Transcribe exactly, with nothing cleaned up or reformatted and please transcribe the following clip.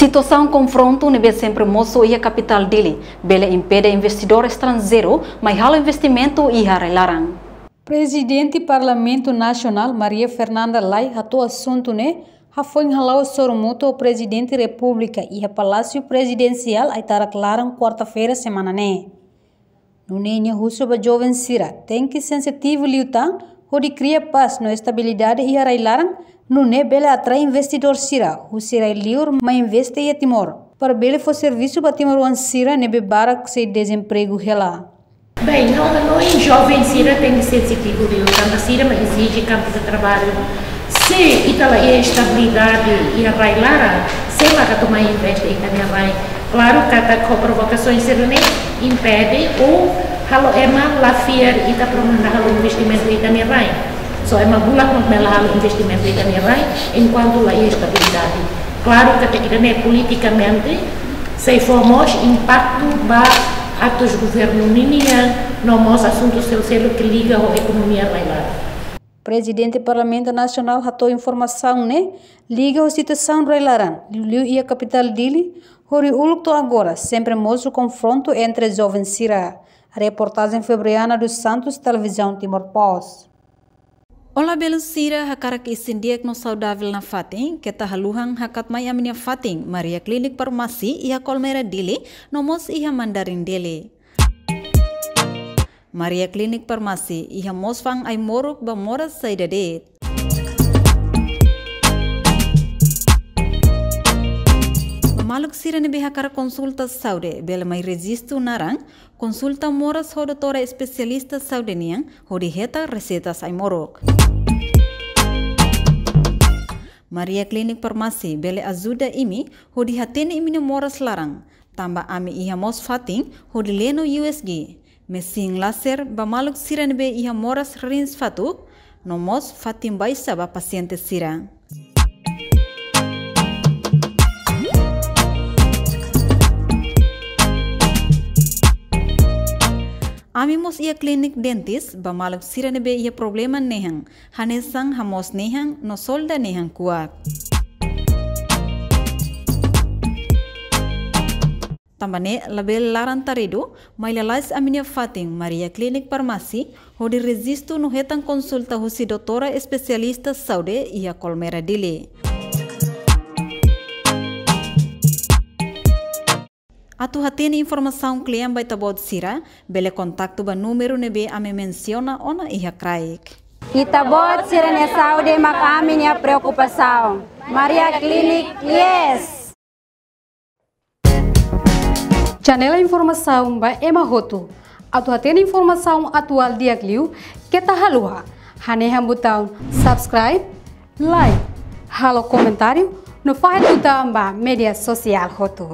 Situasaun konfrontu ne'ebé sempre mosu iha kapitál Dili bele impede investidór estranjeiru mai halo investimentu iha rai-laran. Prezidente Parlamentu Nasionál Maria Fernanda Lay hato'o asuntu ne'e hafoin hala'o sorumutu ho Prezidente Repúblika iha Palásiu Prezidensiál Aitarak laran, kuarta-feira semana ne'e. Nune'e nia husu ba joven sira tenke sensitivu liután hodi kria pás no estabilidade iha rai-laran, nune'e bele atrai investidór sira husi rai-liur mai investe iha Timor, para bele fó servisu ba timoroan sira ne'ebé barak sei dezempregu hela. Bem, no, no, joven sira tenke sensitivu liután, tanba sira mak ezije kampu de traballu. Se ita la iha estabilidade iha rai-laran, sé mak atu mai investe iha ita-nia rai? Klaru katak ho provokasaun sira-ne'e impede ou halo ema la fiar ita para manda halo investimentu iha ita-nia rai. Só ema bulak mak bele halo investimentu iha ita-nia rai, enkuantu la iha estabilidade. Klaru katak ida-ne'e politikamente sei fó mós impaktu ba atus governu ninian, no mós asuntu seluk-seluk ke liga ho ekonomia rai-laran. Prezidente Parlamentu Nasionál hato'o informasaun ne'e liga ho situasaun rai-laran, liuliu iha kapitál Dili, hori uluk to'o agora sempre mosu konfrontu entre joven sira. Reportajen Febriana dos Santos, Televizaun Timor Post. Olá, belun sira, hakarak isin di'ak no saudavel nafatin, keta haluha hakat mai ami-nia fatin Maria Klinik Farmasi iha Kolmera Dili, no mós iha Mandarin Dili. Maria Klinik Farmasi iha mós fa'an ai-moruk ba moras saida de'it. Ba maluk sira ne'ebé hakarak konsulta saúde, bele mai rejistu naran, konsulta moras ho doutora espesialista saúde nian, hodi hetan reseitas ai-moruk. Maria Klinik Farmasi bele ajuda imi hodi hatene imi-nia moras laran, tanba ami iha mós fatin hodi leno U S G, mesin laser ba maluk sira ne'ebé iha moras rins fatuk, no mós fatin baixa ba pasiente sira. Ami mós iha klinik dentis ba maluk sira ne'ebé iha problema nehan, hanesan hamoos nehan no solda nehan kuak. Tanba ne'e labele laran taridu, mai lalais ami-nia fatin Maria Klinik Farmasi, hodi rejistu no hetan konsulta husi doutora espesialista saúde iha Kolmera Dili. Atu hatene informasaun kle'an ba ita-boot sira, bele kontaktu ba númeru ne'ebé ami mensiona ona iha kraik. Ita-boot sira-nia saúde mak ami-nia preokupasaun. Maria Klinik, yes! Janela informasaun ba ema hotu. Atu hatene informasaun atuál di'ak liu, keta haluha hanehan butaun subscribe, like, halo komentáriu, no fahe tutan ba média sosiál hotu.